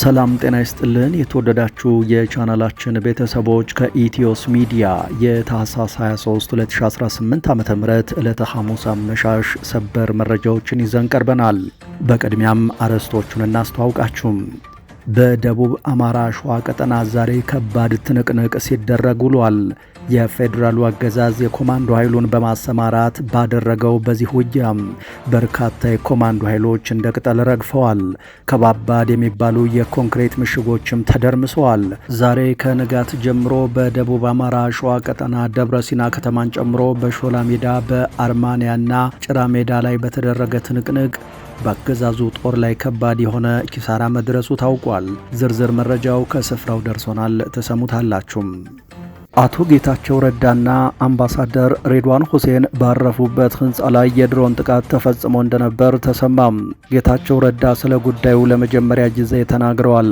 ሰላም ጤና ይስጥልን። የተወደዳችሁ የቻናላችን ቤተሰቦች፣ ከኢትዮስ ሚዲያ የታህሳስ 23 2018 ዓ.ም ዕለተ ሐሙስ አመሻሽ ሰበር መረጃዎችን ይዘን ቀርበናል። በቅድሚያም አርዕስቶቹን እናስተዋውቃችሁም። በደቡብ አማራ ሸዋ ቀጠና ዛሬ ከባድ ትንቅንቅ ሲደረግ ውሏል። የፌዴራሉ አገዛዝ የኮማንዶ ኃይሉን በማሰማራት ባደረገው በዚህ ውጊያ በርካታ የኮማንዶ ኃይሎች እንደ ቅጠል ረግፈዋል። ከባባድ የሚባሉ የኮንክሪት ምሽጎችም ተደርምሰዋል። ዛሬ ከንጋት ጀምሮ በደቡብ አማራ ሸዋ ቀጠና ደብረ ሲና ከተማን ጨምሮ በሾላ ሜዳ፣ በአርማንያና ጭራ ሜዳ ላይ በተደረገ ትንቅንቅ በአገዛዙ ጦር ላይ ከባድ የሆነ ኪሳራ መድረሱ ታውቋል። ዝርዝር መረጃው ከስፍራው ደርሶናል፣ ተሰሙታላችሁም። አቶ ጌታቸው ረዳና አምባሳደር ሬድዋን ሁሴን ባረፉበት ህንፃ ላይ የድሮን ጥቃት ተፈጽሞ እንደነበር ተሰማም። ጌታቸው ረዳ ስለ ጉዳዩ ለመጀመሪያ ጊዜ ተናግረዋል።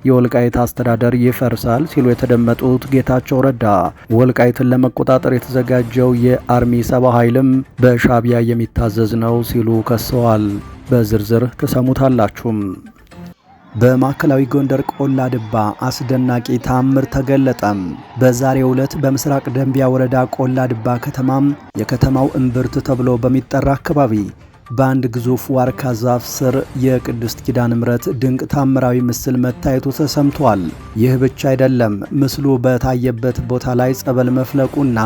የወልቃይት አስተዳደር ይፈርሳል ሲሉ የተደመጡት ጌታቸው ረዳ ወልቃይትን ለመቆጣጠር የተዘጋጀው የ Army 70 ኃይልም በሻቢያ የሚታዘዝ ነው ሲሉ ከሰዋል። በዝርዝር ተሰሙታላችሁም። በማዕከላዊ ጎንደር ቆላ ድባ አስደናቂ ታምር ተገለጠም። በዛሬው ዕለት በምስራቅ ደንቢያ ወረዳ ቆላ ድባ ከተማም የከተማው እምብርት ተብሎ በሚጠራ አካባቢ በአንድ ግዙፍ ዋርካ ዛፍ ስር የቅድስት ኪዳነ ምሕረት ድንቅ ታምራዊ ምስል መታየቱ ተሰምቷል። ይህ ብቻ አይደለም። ምስሉ በታየበት ቦታ ላይ ጸበል መፍለቁና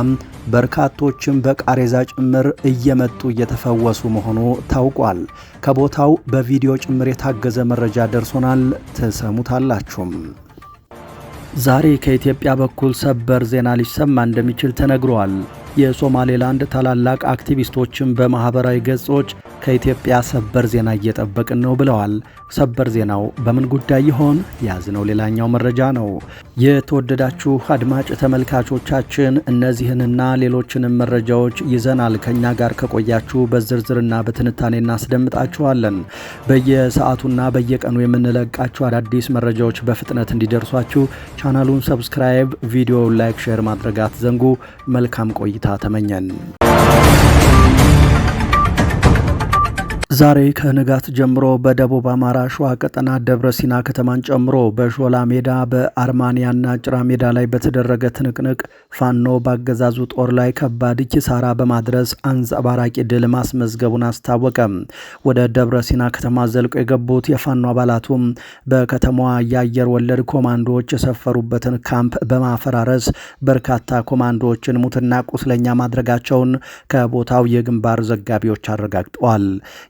በርካቶችም በቃሬዛ ጭምር እየመጡ እየተፈወሱ መሆኑ ታውቋል። ከቦታው በቪዲዮ ጭምር የታገዘ መረጃ ደርሶናል፣ ትሰሙታላችሁም። ዛሬ ከኢትዮጵያ በኩል ሰበር ዜና ሊሰማ እንደሚችል ተነግሯል። የሶማሌላንድ ታላላቅ አክቲቪስቶችም በማህበራዊ ገጾች ከኢትዮጵያ ሰበር ዜና እየጠበቅን ነው ብለዋል። ሰበር ዜናው በምን ጉዳይ ይሆን? ያዝነው ሌላኛው መረጃ ነው። የተወደዳችሁ አድማጭ ተመልካቾቻችን፣ እነዚህንና ሌሎችንም መረጃዎች ይዘናል። ከኛ ጋር ከቆያችሁ በዝርዝርና በትንታኔ እናስደምጣችኋለን። በየሰዓቱና በየቀኑ የምንለቃችሁ አዳዲስ መረጃዎች በፍጥነት እንዲደርሷችሁ ቻናሉን subscribe፣ ቪዲዮ like፣ share ማድረግ አትዘንጉ። መልካም ቆይታ ተመኘን። ዛሬ ከንጋት ጀምሮ በደቡብ አማራ ሸዋ ቀጠና ደብረ ሲና ከተማን ጨምሮ በሾላ ሜዳ፣ በአርማንያና ጭራ ሜዳ ላይ በተደረገ ትንቅንቅ ፋኖ ባገዛዙ ጦር ላይ ከባድ ኪሳራ በማድረስ አንጸባራቂ ድል ማስመዝገቡን አስታወቀ። ወደ ደብረ ሲና ከተማ ዘልቆ የገቡት የፋኖ አባላቱም በከተማዋ የአየር ወለድ ኮማንዶዎች የሰፈሩበትን ካምፕ በማፈራረስ በርካታ ኮማንዶዎችን ሙትና ቁስለኛ ማድረጋቸውን ከቦታው የግንባር ዘጋቢዎች አረጋግጠዋል።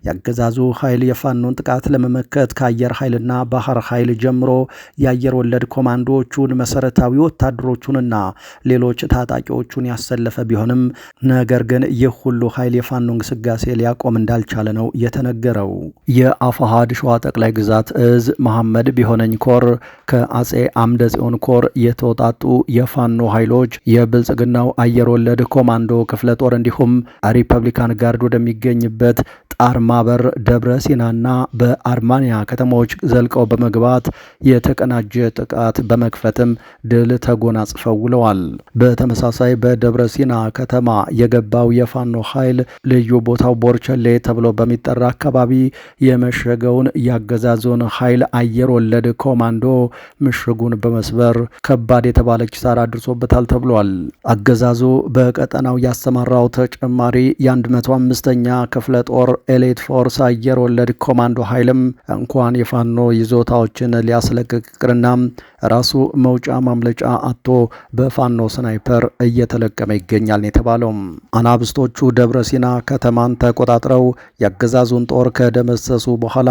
የአገዛዙ ኃይል የፋኖን ጥቃት ለመመከት ከአየር ኃይልና ባህር ኃይል ጀምሮ የአየር ወለድ ኮማንዶዎቹን፣ መሰረታዊ ወታደሮቹንና ሌሎች ታጣቂዎቹን ያሰለፈ ቢሆንም ነገር ግን ይህ ሁሉ ኃይል የፋኖ እንቅስቃሴ ሊያቆም እንዳልቻለ ነው የተነገረው። የአፋሃድ ሸዋ ጠቅላይ ግዛት እዝ መሐመድ ቢሆነኝ ኮር ከአጼ አምደ ጽዮን ኮር የተውጣጡ የፋኖ ኃይሎች የብልጽግናው አየር ወለድ ኮማንዶ ክፍለ ጦር እንዲሁም ሪፐብሊካን ጋርድ ወደሚገኝበት ጣርማበር፣ ደብረ ሲናና በአርማንያ ከተሞች ዘልቀው በመግባት የተቀናጀ ጥቃት በመክፈትም ድል ተጎናጽፈው ውለዋል። በተመሳሳይ በደብረ ሲና ከተማ የገባው የፋኖ ኃይል ልዩ ቦታው ቦርቸሌ ተብሎ በሚጠራ አካባቢ የመሸገውን ያገዛዙን ኃይል አየር ወለድ ኮማንዶ ምሽጉን በመስበር ከባድ የተባለ ኪሳራ አድርሶበታል ተብሏል። አገዛዙ በቀጠናው ያሰማራው ተጨማሪ የ105ኛ ክፍለ ጦር elite force አየር ወለድ ኮማንዶ ኃይልም እንኳን የፋኖ ይዞታዎችን ሊያስለቅቅ ይቅርና ራሱ መውጫ ማምለጫ አጥቶ በፋኖ sniper እየተለቀመ ይገኛል ነው የተባለው። አናብስቶቹ ደብረ ሲና ከተማን ተቆጣጥረው የአገዛዙን ጦር ከደመሰሱ በኋላ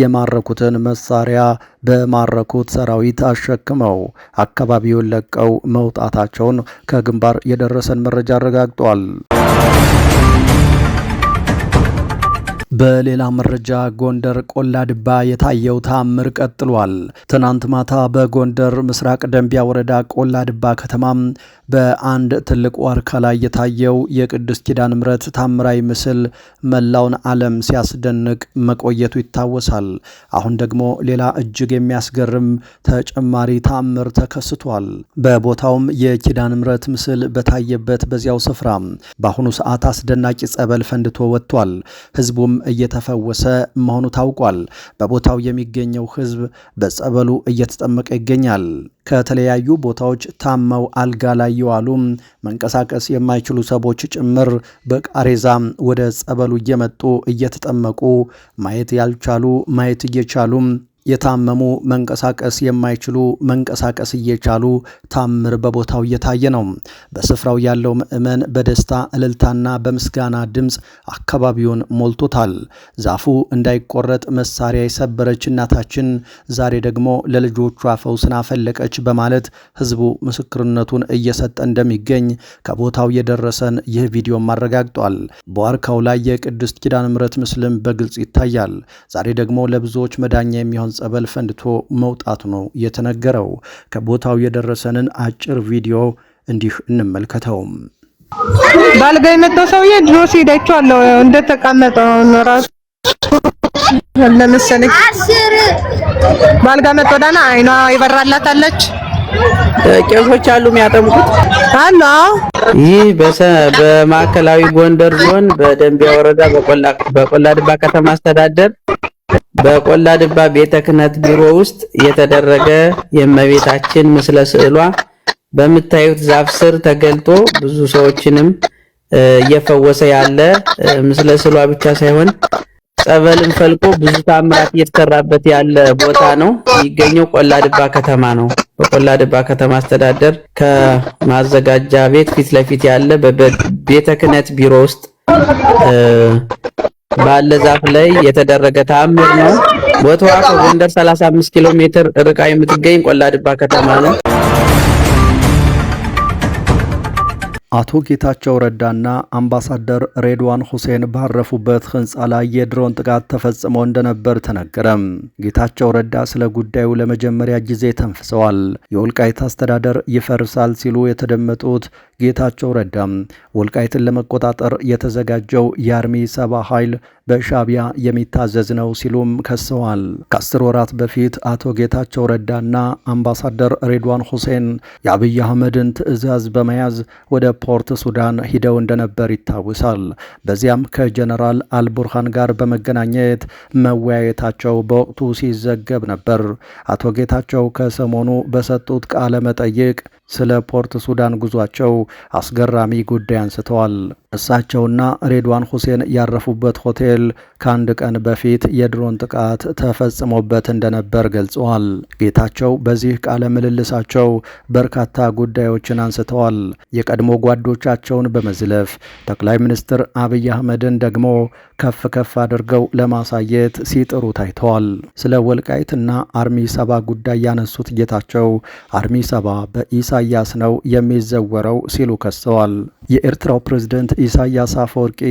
የማረኩትን መሳሪያ በማረኩት ሰራዊት አሸክመው አካባቢውን ለቀው መውጣታቸውን ከግንባር የደረሰን መረጃ አረጋግጧል። በሌላ መረጃ ጎንደር ቆላ ድባ የታየው ተአምር ቀጥሏል። ትናንት ማታ በጎንደር ምስራቅ ደንቢያ ወረዳ ቆላ ድባ ከተማም በአንድ ትልቅ ዋርካ ላይ የታየው የቅድስት ኪዳነ ምሕረት ታምራዊ ምስል መላውን ዓለም ሲያስደንቅ መቆየቱ ይታወሳል። አሁን ደግሞ ሌላ እጅግ የሚያስገርም ተጨማሪ ታምር ተከስቷል። በቦታውም የኪዳነ ምሕረት ምስል በታየበት በዚያው ስፍራ በአሁኑ ሰዓት አስደናቂ ጸበል ፈንድቶ ወጥቷል። ህዝቡም እየተፈወሰ መሆኑ ታውቋል። በቦታው የሚገኘው ህዝብ በጸበሉ እየተጠመቀ ይገኛል። ከተለያዩ ቦታዎች ታመው አልጋ ላይ የዋሉ፣ መንቀሳቀስ የማይችሉ ሰዎች ጭምር በቃሬዛ ወደ ጸበሉ እየመጡ እየተጠመቁ፣ ማየት ያልቻሉ ማየት እየቻሉ፣ የታመሙ መንቀሳቀስ የማይችሉ መንቀሳቀስ እየቻሉ ታምር በቦታው እየታየ ነው። በስፍራው ያለው ምዕመን በደስታ እልልታና በምስጋና ድምፅ አካባቢውን ሞልቶታል። ዛፉ እንዳይቆረጥ መሳሪያ የሰበረች እናታችን ዛሬ ደግሞ ለልጆቿ ፈውስን አፈለቀች በማለት ህዝቡ ምስክርነቱን እየሰጠ እንደሚገኝ ከቦታው የደረሰን ይህ ቪዲዮም አረጋግጧል። በዋርካው ላይ የቅድስት ኪዳነ ምሕረት ምስልም በግልጽ ይታያል። ዛሬ ደግሞ ለብዙዎች መዳኛ የሚሆን ጸበል ፈንድቶ መውጣቱ ነው የተነገረው። ከቦታው የደረሰንን አጭር ቪዲዮ እንዲህ እንመልከተው። ባልጋ የመጣው ሰውዬ ድሮ ሲሄድ አይቼዋለሁ። እንደተቀመጠ ነው ራሱ ለመሰለኝ። ባልጋ መጥቶ ዳና አይኗ ይበራላታለች። ቄሶች አሉ የሚያጠምቁት። አሉ። ይህ በማዕከላዊ ጎንደር ዞን በደንቢያ ወረዳ በቆላ ድባ ከተማ አስተዳደር በቆላ ድባ ቤተ ክህነት ቢሮ ውስጥ የተደረገ የእመቤታችን ምስለ ስዕሏ በምታዩት ዛፍ ስር ተገልጦ ብዙ ሰዎችንም እየፈወሰ ያለ፣ ምስለ ስዕሏ ብቻ ሳይሆን ጸበልን ፈልቆ ብዙ ታምራት እየተሰራበት ያለ ቦታ ነው። የሚገኘው ቆላ ድባ ከተማ ነው። በቆላ ድባ ከተማ አስተዳደር ከማዘጋጃ ቤት ፊት ለፊት ያለ በቤተ ክህነት ቢሮ ውስጥ ባለ ዛፍ ላይ የተደረገ ተአምር ነው። ቦታዋ ከጎንደር 35 ኪሎ ሜትር ርቃ የምትገኝ ቆላ ድባ ከተማ ነው። አቶ ጌታቸው ረዳና አምባሳደር ሬድዋን ሁሴን ባረፉበት ህንፃ ላይ የድሮን ጥቃት ተፈጽሞ እንደነበር ተነገረ። ጌታቸው ረዳ ስለ ጉዳዩ ለመጀመሪያ ጊዜ ተንፍሰዋል። የወልቃይት አስተዳደር ይፈርሳል ሲሉ የተደመጡት ጌታቸው ረዳ ወልቃይትን ለመቆጣጠር የተዘጋጀው የ Army 70 ኃይል በሻቢያ የሚታዘዝ ነው ሲሉም ከሰዋል። ከ10 ወራት በፊት አቶ ጌታቸው ረዳና አምባሳደር ሬድዋን ሁሴን የአብይ አህመድን ትዕዛዝ በመያዝ ወደ ፖርት ሱዳን ሂደው እንደነበር ይታወሳል። በዚያም ከጀነራል አልቡርሃን ጋር በመገናኘት መወያየታቸው በወቅቱ ሲዘገብ ነበር። አቶ ጌታቸው ከሰሞኑ በሰጡት ቃለ መጠይቅ ስለ ፖርት ሱዳን ጉዟቸው አስገራሚ ጉዳይ አንስተዋል። እሳቸውና ሬድዋን ሁሴን ያረፉበት ሆቴል ከአንድ ቀን በፊት የድሮን ጥቃት ተፈጽሞበት እንደነበር ገልጸዋል። ጌታቸው በዚህ ቃለ ምልልሳቸው በርካታ ጉዳዮችን አንስተዋል። የቀድሞ ጓዶቻቸውን በመዝለፍ፣ ጠቅላይ ሚኒስትር አብይ አህመድን ደግሞ ከፍ ከፍ አድርገው ለማሳየት ሲጥሩ ታይተዋል። ስለ ወልቃይትና Army 70 ጉዳይ ያነሱት ጌታቸው Army 70 በኢሳያስ ነው የሚዘወረው ሲሉ ከሰዋል። የኤርትራው ፕሬዝደንት ኢሳያስ አፈወርቂ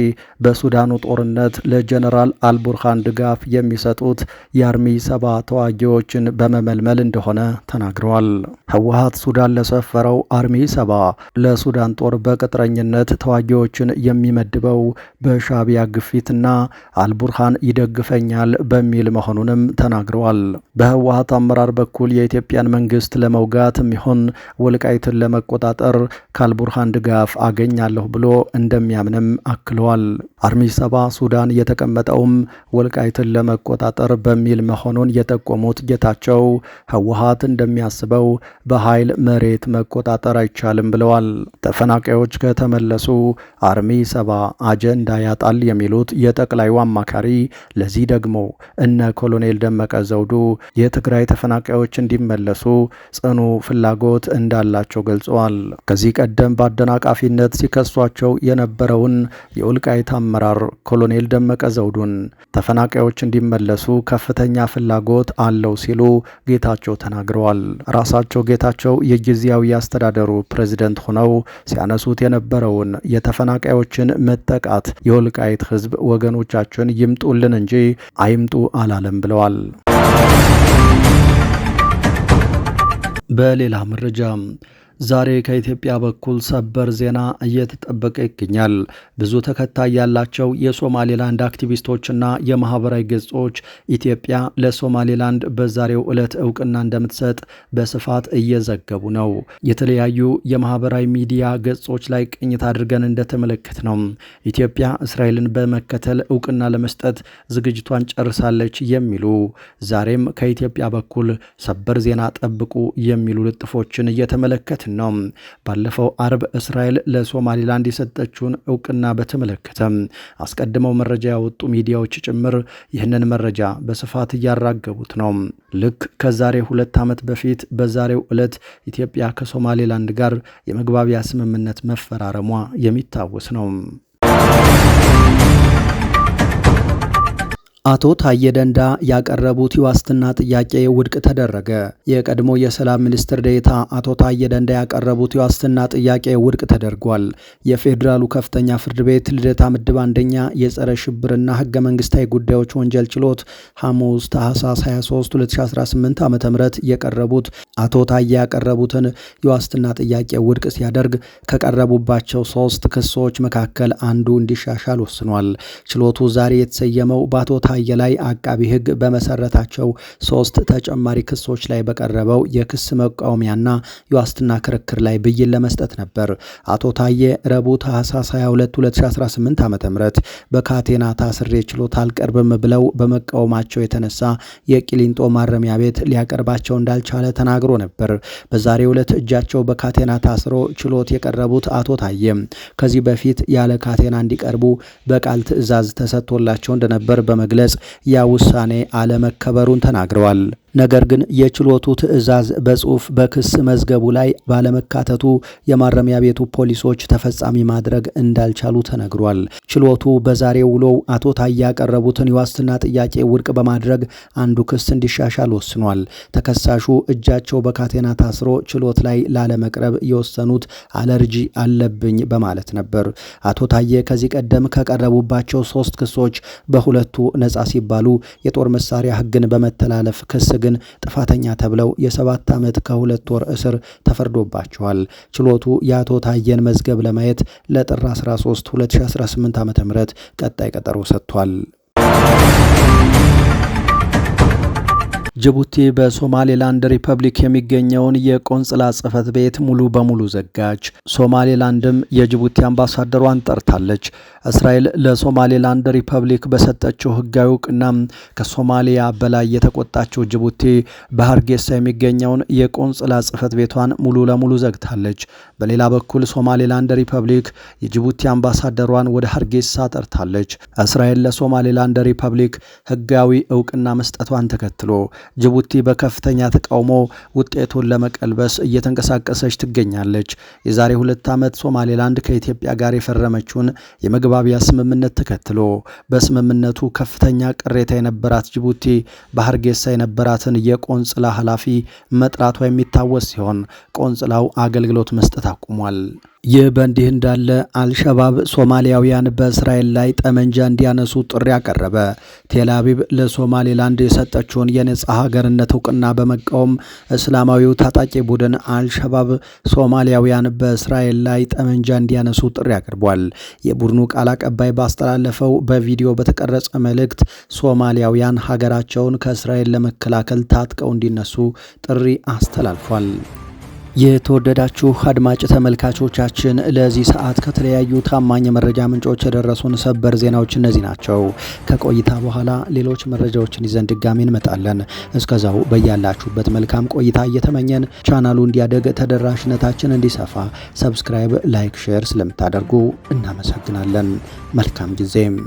በሱዳኑ ጦርነት ለጀነራል አልቡርሃን ድጋፍ የሚሰጡት የ Army 70 ተዋጊዎችን በመመልመል እንደሆነ ተናግረዋል። ህወሀት ሱዳን ለሰፈረው Army 70 ለሱዳን ጦር በቅጥረኝነት ተዋጊዎችን የሚመድበው በሻቢያ ግፊትና አልቡርሃን ይደግፈኛል በሚል መሆኑንም ተናግረዋል። በህወሀት አመራር በኩል የኢትዮጵያን መንግስት ለመውጋት የሚሆን ወልቃይትን ለመቆጣጠር ከአልቡርሃን ድጋፍ አገኛለሁ ብሎ እንደሚያምንም አክለዋል። Army 70 ሱዳን የተቀመጠውም ወልቃይትን ለመቆጣጠር በሚል መሆኑን የጠቆሙት ጌታቸው ህወሀት እንደሚያስበው በኃይል መሬት መቆጣጠር አይቻልም ብለዋል። ተፈናቃዮች ከተመለሱ Army 70 አጀንዳ ያጣል የሚሉት የጠቅላዩ አማካሪ ለዚህ ደግሞ እነ ኮሎኔል ደመቀ ዘውዱ የትግራይ ተፈናቃዮች እንዲመለሱ ጽኑ ፍላጎት እንዳላቸው ገልጸዋል። ከዚህ ቀደም በአደናቃፊነት ሲከሷቸው የነበረውን የወልቃይት አመራር ኮሎኔል ደመቀ ዘውዱን ተፈናቃዮች እንዲመለሱ ከፍተኛ ፍላጎት አለው ሲሉ ጌታቸው ተናግረዋል። ራሳቸው ጌታቸው የጊዜያዊ አስተዳደሩ ፕሬዚደንት ሆነው ሲያነሱት የነበረውን የተፈናቃዮችን መጠቃት የወልቃይት ሕዝብ ወገኖቻችን ይምጡልን እንጂ አይምጡ አላለም ብለዋል። በሌላ መረጃ ዛሬ ከኢትዮጵያ በኩል ሰበር ዜና እየተጠበቀ ይገኛል። ብዙ ተከታይ ያላቸው የሶማሌላንድ አክቲቪስቶችና የማህበራዊ ገጾች ኢትዮጵያ ለሶማሌላንድ በዛሬው ዕለት እውቅና እንደምትሰጥ በስፋት እየዘገቡ ነው። የተለያዩ የማህበራዊ ሚዲያ ገጾች ላይ ቅኝት አድርገን እንደተመለከት ነው ኢትዮጵያ እስራኤልን በመከተል እውቅና ለመስጠት ዝግጅቷን ጨርሳለች የሚሉ፣ ዛሬም ከኢትዮጵያ በኩል ሰበር ዜና ጠብቁ የሚሉ ልጥፎችን እየተመለከት ነው። ባለፈው አርብ እስራኤል ለሶማሌላንድ የሰጠችውን እውቅና በተመለከተ አስቀድመው መረጃ ያወጡ ሚዲያዎች ጭምር ይህንን መረጃ በስፋት እያራገቡት ነው። ልክ ከዛሬ 2 ዓመት በፊት በዛሬው ዕለት ኢትዮጵያ ከሶማሌላንድ ጋር የመግባቢያ ስምምነት መፈራረሟ የሚታወስ ነው። አቶ ታዬ ደንዳ ያቀረቡት የዋስትና ጥያቄ ውድቅ ተደረገ። የቀድሞ የሰላም ሚኒስትር ዴኤታ አቶ ታዬ ደንዳ ያቀረቡት የዋስትና ጥያቄ ውድቅ ተደርጓል። የፌዴራሉ ከፍተኛ ፍርድ ቤት ልደታ ምድብ አንደኛ የጸረ ሽብርና ሕገ መንግስታዊ ጉዳዮች ወንጀል ችሎት ሐሙስ ታህሳስ 23 2018 ዓ.ም የቀረቡት አቶ ታዬ ያቀረቡትን የዋስትና ጥያቄ ውድቅ ሲያደርግ ከቀረቡባቸው 3 ክሶች መካከል አንዱ እንዲሻሻል ወስኗል። ችሎቱ ዛሬ የተሰየመው በአቶ ታዬ ላይ አቃቢ ሕግ በመሰረታቸው 3 ተጨማሪ ክሶች ላይ በቀረበው የክስ መቃወሚያና የዋስትና ክርክር ላይ ብይን ለመስጠት ነበር። አቶ ታዬ ረቡዕ ታህሳስ 22 2018 ዓ.ም በካቴና ታስሬ ችሎት አልቀርብም ብለው በመቃወማቸው የተነሳ የቂሊንጦ ማረሚያ ቤት ሊያቀርባቸው እንዳልቻለ ተናግሮ ነበር። በዛሬው ዕለት እጃቸው በካቴና ታስሮ ችሎት የቀረቡት አቶ ታዬ ከዚህ በፊት ያለ ካቴና እንዲቀርቡ በቃል ትዕዛዝ ተሰጥቶላቸው እንደነበር በመግለጽ ያ ውሳኔ አለመከበሩን ተናግረዋል። ነገር ግን የችሎቱ ትዕዛዝ በጽሁፍ በክስ መዝገቡ ላይ ባለመካተቱ የማረሚያ ቤቱ ፖሊሶች ተፈጻሚ ማድረግ እንዳልቻሉ ተነግሯል። ችሎቱ በዛሬው ውሎው አቶ ታዬ ያቀረቡትን የዋስትና ጥያቄ ውድቅ በማድረግ አንዱ ክስ እንዲሻሻል ወስኗል። ተከሳሹ እጃቸው በካቴና ታስሮ ችሎት ላይ ላለመቅረብ የወሰኑት አለርጂ አለብኝ በማለት ነበር። አቶ ታዬ ከዚህ ቀደም ከቀረቡባቸው 3 ክሶች በሁለቱ ነጻ ሲባሉ የጦር መሳሪያ ሕግን በመተላለፍ ክስ ግን ጥፋተኛ ተብለው የ7 ዓመት ከ2 ወር እስር ተፈርዶባቸዋል። ችሎቱ የአቶ ታዬን መዝገብ ለማየት ለጥር 13 2018 ዓ.ም ቀጣይ ቀጠሮ ሰጥቷል። ጅቡቲ በሶማሌላንድ ሪፐብሊክ የሚገኘውን የቆንጽላ ጽሕፈት ቤት ሙሉ በሙሉ ዘጋች። ሶማሌላንድም የጅቡቲ አምባሳደሯን ጠርታለች። እስራኤል ለሶማሌላንድ ሪፐብሊክ በሰጠችው ሕጋዊ እውቅና ከሶማሊያ በላይ የተቆጣችው ጅቡቲ በሀርጌሳ የሚገኘውን የቆንጽላ ጽሕፈት ቤቷን ሙሉ ለሙሉ ዘግታለች። በሌላ በኩል ሶማሌላንድ ሪፐብሊክ የጅቡቲ አምባሳደሯን ወደ ሀርጌሳ ጠርታለች። እስራኤል ለሶማሌላንድ ሪፐብሊክ ሕጋዊ እውቅና መስጠቷን ተከትሎ ጅቡቲ በከፍተኛ ተቃውሞ ውጤቱን ለመቀልበስ እየተንቀሳቀሰች ትገኛለች። የዛሬ 2 ዓመት ሶማሌላንድ ከኢትዮጵያ ጋር የፈረመችውን የመግባቢያ ስምምነት ተከትሎ በስምምነቱ ከፍተኛ ቅሬታ የነበራት ጅቡቲ በሀርጌሳ የነበራትን የቆንጽላ ኃላፊ መጥራቷ የሚታወስ ሲሆን ቆንጽላው አገልግሎት መስጠት አቁሟል። ይህ በእንዲህ እንዳለ አልሸባብ ሶማሊያውያን በእስራኤል ላይ ጠመንጃ እንዲያነሱ ጥሪ አቀረበ። ቴል አቪቭ ለሶማሌላንድ የሰጠችውን የነጻ ሀገርነት እውቅና በመቃወም እስላማዊው ታጣቂ ቡድን አልሸባብ ሶማሊያውያን በእስራኤል ላይ ጠመንጃ እንዲያነሱ ጥሪ አቅርቧል። የቡድኑ ቃል አቀባይ ባስተላለፈው በቪዲዮ በተቀረጸ መልእክት ሶማሊያውያን ሀገራቸውን ከእስራኤል ለመከላከል ታጥቀው እንዲነሱ ጥሪ አስተላልፏል። የተወደዳችሁ አድማጭ ተመልካቾቻችን ለዚህ ሰዓት ከተለያዩ ታማኝ የመረጃ ምንጮች የደረሱን ሰበር ዜናዎች እነዚህ ናቸው። ከቆይታ በኋላ ሌሎች መረጃዎችን ይዘን ድጋሚ እንመጣለን። እስከዛው በያላችሁበት መልካም ቆይታ እየተመኘን ቻናሉ እንዲያደግ ተደራሽነታችን እንዲሰፋ subscribe፣ like፣ share ስለምታደርጉ እናመሰግናለን። መልካም ጊዜም።